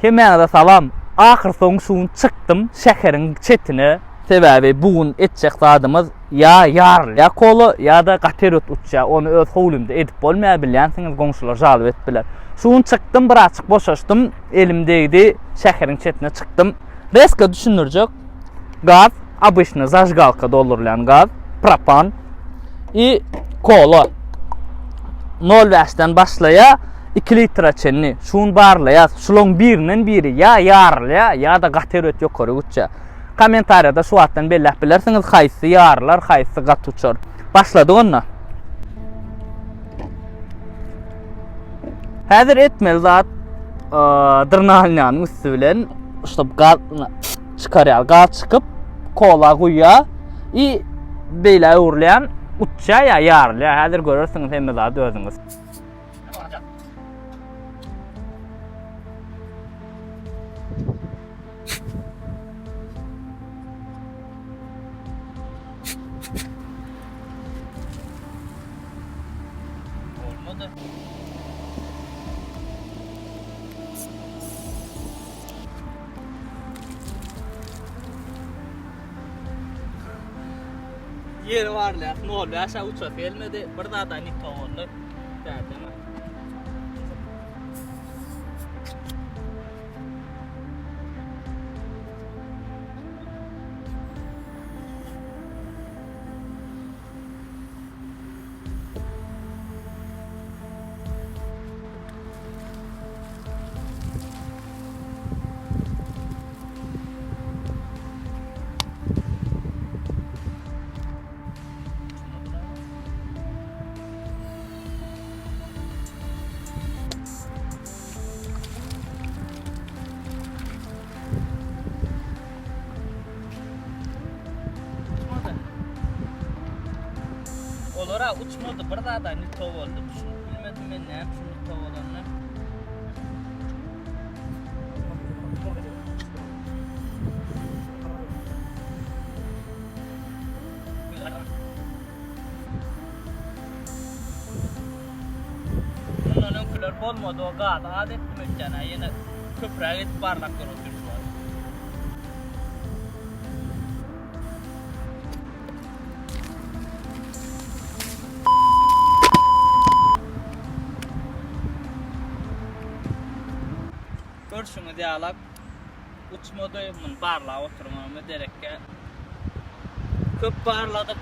Hemmäňize salam. Ahyrsoňy şu gün çykdym şäheriň çetine. Sebäbi bu gün etjek zadymyz ýa ýarylýar kola ýa-da gaty erbet uçýar. Ony öz howlymda edip bolmaýar bilýänsiňiz goňşular žalba edip biler. Şu gün çykdym birazçyk boşaşdym. Elim degdi şäheriň çetine çykdym. Reska düşündirjek. Gaz, obyçny zažgalka doldurylýan gaz, propan i kola. 0,5-den başlaýar, 2 litre çenli. Şuny barlaýas. Şularyň birinden biri ýa ýarylýar, ýa-da gaty erbet ýokary uçýar. Kommentariýada şu wagtdan belläp bilersiňiz, haýsy ýarylar, haýsy gaty uçar. Başladyk onda. Häzir etmeli zat dyrnalnyanyň üsti bilen ştob gaz çykarýar. Gaz çykyp kola guýýar i beýle öwrülýän uçýar ýa ýarylýar. Häzir görersiňiz hemme zady özüňiz. Bolmady. Ýeri barlaýas, 05-e uçasy gelmedi. Bir zada nito boldy. Dädeme. Uçmady. Olara uçmady, bir zada nito boldy. Düşünip bilmedim men näme üçin nito bolanyny. Mundan öňküler bolmady, o gazy az etdim öýtýän-ä, ýene köpräk edip barlap gör otyr şu wagt. Görşüňiz ýalak uçmady, muny barlap oturmagama derekkä. Köp barladyk.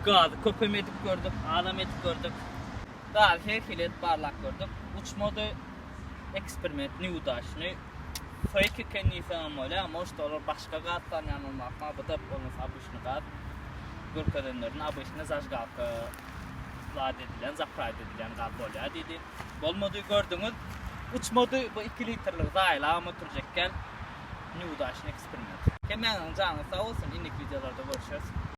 Gazy köpem edip gördük, azam edip gördük. Gazy her hili edip barlap gördük. Uçmady. Eksperiment neudaçnyý. Fake eken diýseňem bolýar. Может olar başga gaz sanýan bolmakma, bu da bolmasa obyçny gaz. Görkezenlerini obyçny zažgalka zat edilen, zapraýt edilen gaz bolýar diýdi. Bolmady gördüňiz. Uçmady. Bu 2 litrlik zaýalabam oturjak gel. Neudaçnyý eksperiment. Hemmäňiziň janyňyz sag bolsun. Indiki wideolarda görüşeris.